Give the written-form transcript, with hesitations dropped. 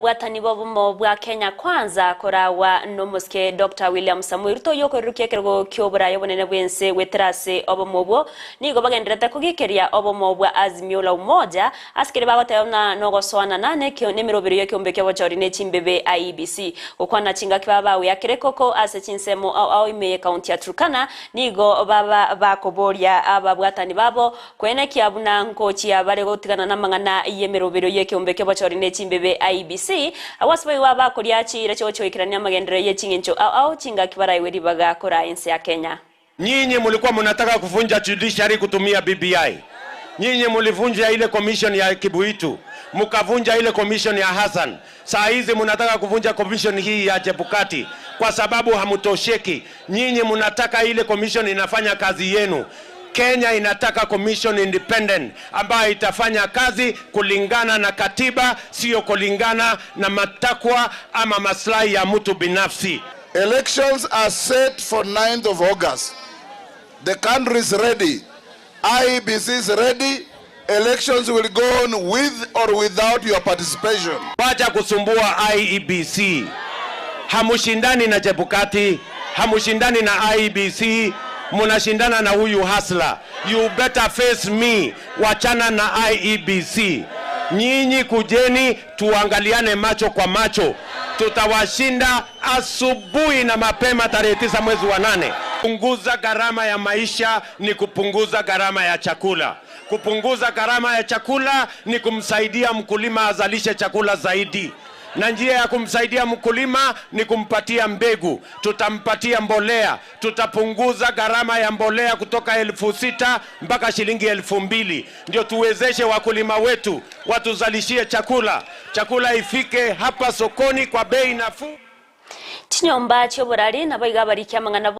Bwatani bwa bwa Kenya Kwanza korawa nomosike Dr. William Samoei Ruto yokorukia ekerogo kioburayo bonene bwense weterase obomo nigo bagenderete kugikeria obomo bwa Azimio la Umoja asikere bagoteba nogosoana nane kio nemirobero yekiombe kia bochori ne chimbebe IEBC gokwana chinga kibaba yakere koko ase chinsemo au ime county ya Turkana nigo baba bakoboria ababwatani babo kwenekia buna nkochi abare gotigana namang'ana yemirobero yekiombe kia bochori ne chimbebe IEBC awasibai wa bakoria chira chochoikirania magendero ye chingencho au chinga kibara iweri baga kora ense ya Kenya. Nyinyi mulikuwa mnataka kuvunja judiciary kutumia BBI. Nyinyi mulivunja ile commission ya Kibuitu, mukavunja ile commission ya Hassan. Saa hizi mnataka kuvunja commission hii ya Chebukati kwa sababu hamutosheki. Nyinyi mnataka ile commission inafanya kazi yenu. Kenya inataka commission independent ambayo itafanya kazi kulingana na katiba, sio kulingana na matakwa ama maslahi ya mtu binafsi. Elections are set for 9th of August. The country is ready. IEBC is ready. Elections will go on with or without your participation. Wacha kusumbua IEBC. Hamushindani na Chebukati, hamushindani na IEBC, munashindana na huyu hustler. You better face me. Wachana na IEBC. Nyinyi kujeni tuangaliane macho kwa macho. Tutawashinda asubuhi na mapema tarehe 9 mwezi wa 8. Punguza gharama ya maisha ni kupunguza gharama ya chakula. Kupunguza gharama ya chakula ni kumsaidia mkulima azalishe chakula zaidi, na njia ya kumsaidia mkulima ni kumpatia mbegu, tutampatia mbolea, tutapunguza gharama ya mbolea kutoka 6,000 mpaka shilingi 2,000, ndio tuwezeshe wakulima wetu watuzalishie chakula, chakula ifike hapa sokoni kwa bei nafuu. Chinyomba chioborari nabo iga barikia amang'ana.